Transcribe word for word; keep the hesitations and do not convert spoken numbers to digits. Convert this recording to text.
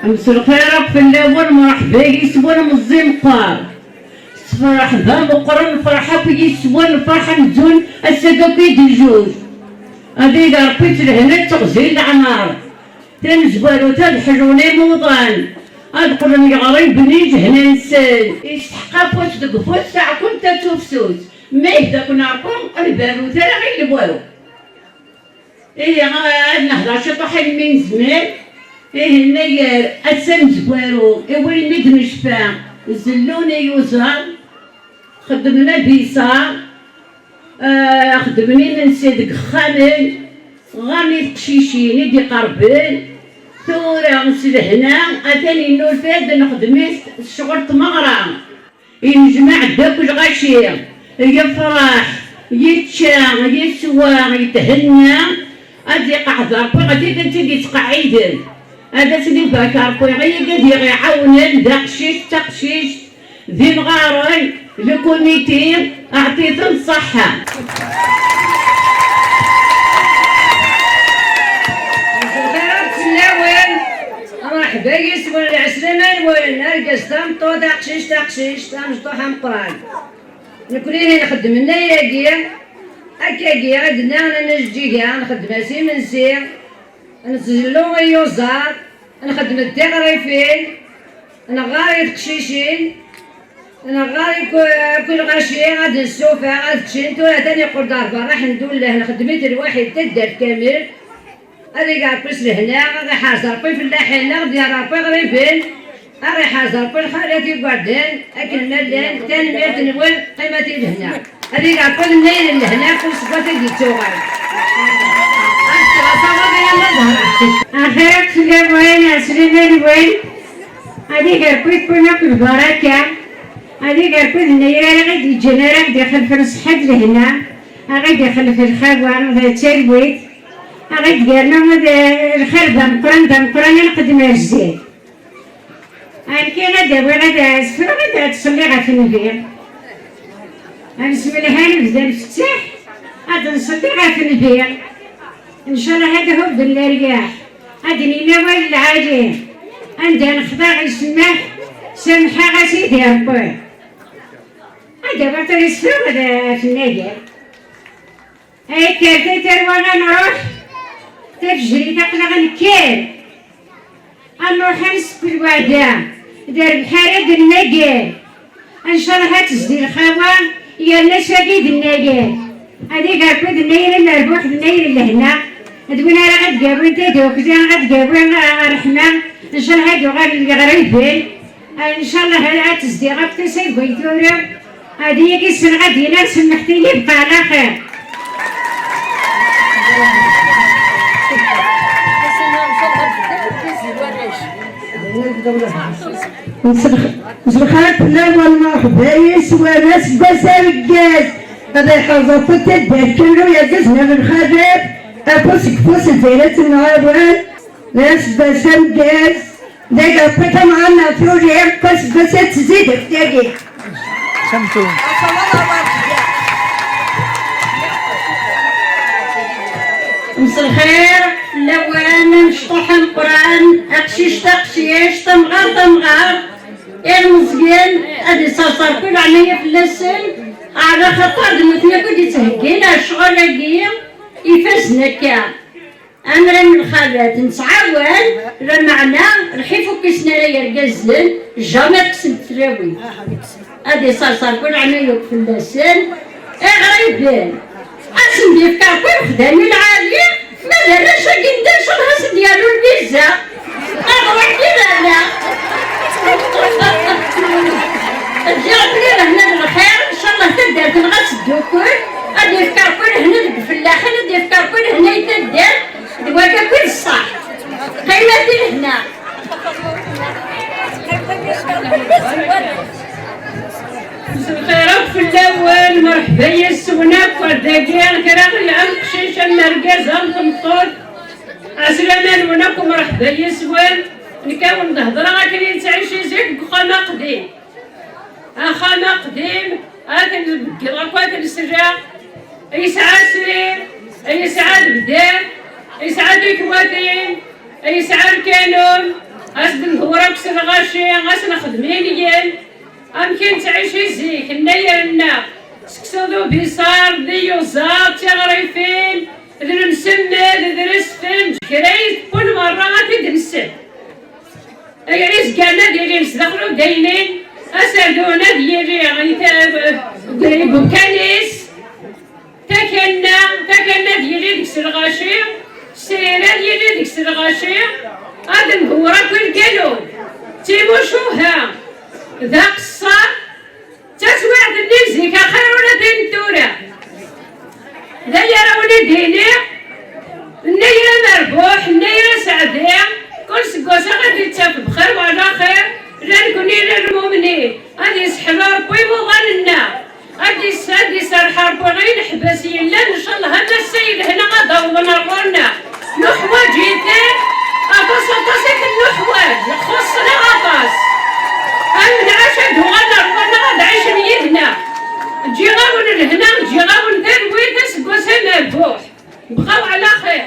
Mselxir akk fell-awen, mṛeḥba yis-wen meẓẓi meqqar. S tferḥ d ameqqran, nefreḥ akk yis-wen, nefreḥ amzun ass-agi akk i d-njuj. Ad yeg Ṛebbi s lehna d teɣzi n leɛmer. Tamezwarut ad ḥlun imuḍan, ad qqlen yeɣriben i lehna-nsen. Yesteḥq afus deg ufus, taɛkumt ad tufsus. Ma ihda-ken Ṛebbi, ur berrut ara i lwaw. Ihi, ad nehder ciṭuḥ almi nezmer. Ihi, yennayer ass amezwaru, i wulmi d-necfa, zellun i yuẓar, xeddmen abiṣar, ah, xeddmen imensi deg yexxamen, ɣer i teqcicin i d-iqerben. Tura s lehna, atan yennulfa-d nexdem-it s ccɣel n tmeɣra. Yennejmaɛ-d akk lɣaci, yefṛeḥ, yečča, yeswa, yethenna, ad iqeɛɛed Ṛebbi ɣef wid i t-id-ittqeɛɛiden. Ad asen-ibarek Ṛebbi i wid i ɣ-iɛawnen d aqcic d taqcict, d imɣaren, le comité, aɛṭit-ten ṣṣeḥḥa. Lxir akk fell-awen. Mṛeḥba yis-wen, lɛeslama-nwen, argaz, tameṭṭut, aqcic, taqcict, amecṭuḥ, ameqqran. Nekni nxeddem nnayr-agi, akkagi, ad d-nnaɣ neǧǧiga, nxeddem-as imensi, nzellu i yuẓar, nxeddem-d tiɣrifin, neɣɣar i teqcicin, neɣɣar i ku-, kul ɣaci, ad nessufeɣ, ad ččen, tura atan yeqqel-d ɣer berra, ḥemdullah, nxeddem-it lwaḥid taddart kamel. Ad ig Ṛebbi s lehna, ad iḥrez Ṛebbi ifellaḥen, ad ɣ-d-yerr Ṛebbi iɣriben, ad iḥrez Ṛebbi lxalat igerdan, akken ma llan, tanemmirt-nwen, qqimet i lehna. Ad ig Ṛebbi d nnayr n lehna, kul seg wat ad d-ittuɣal. Ad d-tɛeṣṣawaḍ ay ama zehra. Axir akk fell-awen, ɛeslama-nwen, ad ig Ṛebbi iwwi-ken akk lbaraka, ad ig Ṛebbi d nnayr ara ɣ-d-yeǧǧen ara ɣ-d-ixelfen ṣṣeḥḥa d lehna, a ɣ-d-ixelf lxawa d talwit, a ɣ-d-yernu d lxir d ameqqran, d ameqqran, ad nqeddem ar zdat. Amek i ad awiɣ ad sefruɣ, ad ttṣelliɣ ɣef nnbi. Ad nesmelḥ, ad nebda nfetteḥ, ad nṣelli ɣef nnbi. Ncallah ad hubben leryaḥ, ad d-nini awal lɛali, anda nexḍa ɣ isemmaḥ, samḥeɣ a Sidi Ṛebbi. Ad awiɣ tura isefruɣ ɣef nnayer. Ay kker tay tarwa ad nruḥ, tafejrit aql-aɣ nekker. Ad nruḥ ad nsekk lweɛda, d rrbeḥ ara d-nnager. Ncallah ad tezdi lxawa, yerna s wagi d nnager. Ad ig Ṛebbi d nnayer n rrbuḥ, d nnayer n lehna. D win ara ɣ-d-yawin tadukli, ɣ-d-yawin, ah, ṛṛeḥma. Ncallah ad uɣalen d iɣriben. Ncallah ad tezdiɣ akk tasa deg wayen tura. Ad yagi ssneɣ ad d-iniɣ semmeḥt-iyi bqa ɛla xir. Mselxir fell-awen, mṛeḥba yis-wen, aseggas ameggaz. Ad iḥrez Ṛebbi taddart kullu, irgazen am lxalat, afus deg ufus, lzayrat n lɣawan. D aseggas ameggaz. Deg Ṛebbi tamɣa-nneɣ tuli, aseggas ad tezzi deg tagi. Samtu. Mselxir fell-awen, amecṭuḥ ameqqran, aqcic taqcict, amɣar tamɣart, ilmeẓyen, ad iṣerṣer kul leɛnaya fell-asen, ɛla xaṭer d nutni akk i d-ittheggin ar ccɣel-agi ifazen akka. Amram lxalat nettɛawan, lameɛna lḥif ur k-isnara yergazen, jamais kksen-d tlawin. Ad iṣerṣer kul ɛnayuk fell-asen, iɣriben. Ad sen-d-yefk Ṛebbi lexdam i lɛali, ma d arrac-agi n da, ncallah ad sen-d-yernu lbiza. Ad ruḥ di lehna. Ǧǧiɣ-ken di lehna d lxir, ncallah taddart-nneɣ ad teddukul, ad d-yefk Ṛebbi lehna deg ifellaḥen, ad d-yefk Ṛebbi lehna i taddart, d wakka akk i d ṣṣeḥ. Qqimet i lehna. Mselxir akk fell-awen, mṛeḥba yis-wen akk, ar dagi kra n lɛeqcic am argaz am tmeṭṭut. Ɛeslama-nwen akk, mṛeḥba yis-wen. Nekk ad wen-d-hedṛeɣ akken i nettɛici zik deg uxxam aqdim. Axxam aqdim, ad t-nbeddel akk, ad t-nesleɣ. Yesɛa srir, yesɛa lebdad, yesɛa tikwatin, yesɛa lkanun, ad s-d-, Ass nexdem inyen, amek i nettɛici zik, nnayer-nneɣ, seksu d ubiṣar, d iyuzaḍ, d tiɣrifin, d lemsemmed, d resfen, d kra i tewwin merra ad t-id-nessen. Izgaren ad ilin sdaxel udaynin, aserdun ad yili deg umkan-is, takanna, takanna ad yili deg-s lɣaci, srir ad yili deg-s lɣaci, ad nbewwer akk lgalu. D timucuha, d aqeṣṣer, d taswiɛt-nni n zik axir ula d ayen n tura. D aya ara wen-id-iniɣ, nnayer amerbuḥ, nnayer aseɛdi, kul seg wass ad ittaf bxir wala xir, la nekni la lmumnin, ad yesseḥlu Rebbi imuḍan-nneɣ. Ad is-, ad iserreḥ Rebbi i leḥbas yellan, ncallah am ass-a i lehna ad awḍen ar ɣur-neɣ. Nuḥwaǧ-iten aṭas, aṭas i ten-nuḥwaǧ, xuṣṣen-aɣ aṭas. Ad nɛac ad uɣalen ar ɣur-neɣ ad ɛicen yid-neɣ. Ǧǧiɣ-awen lehna, ǧǧiɣ-awen talwit, aseggas amerbuḥ. Bɣaw ɛla xir.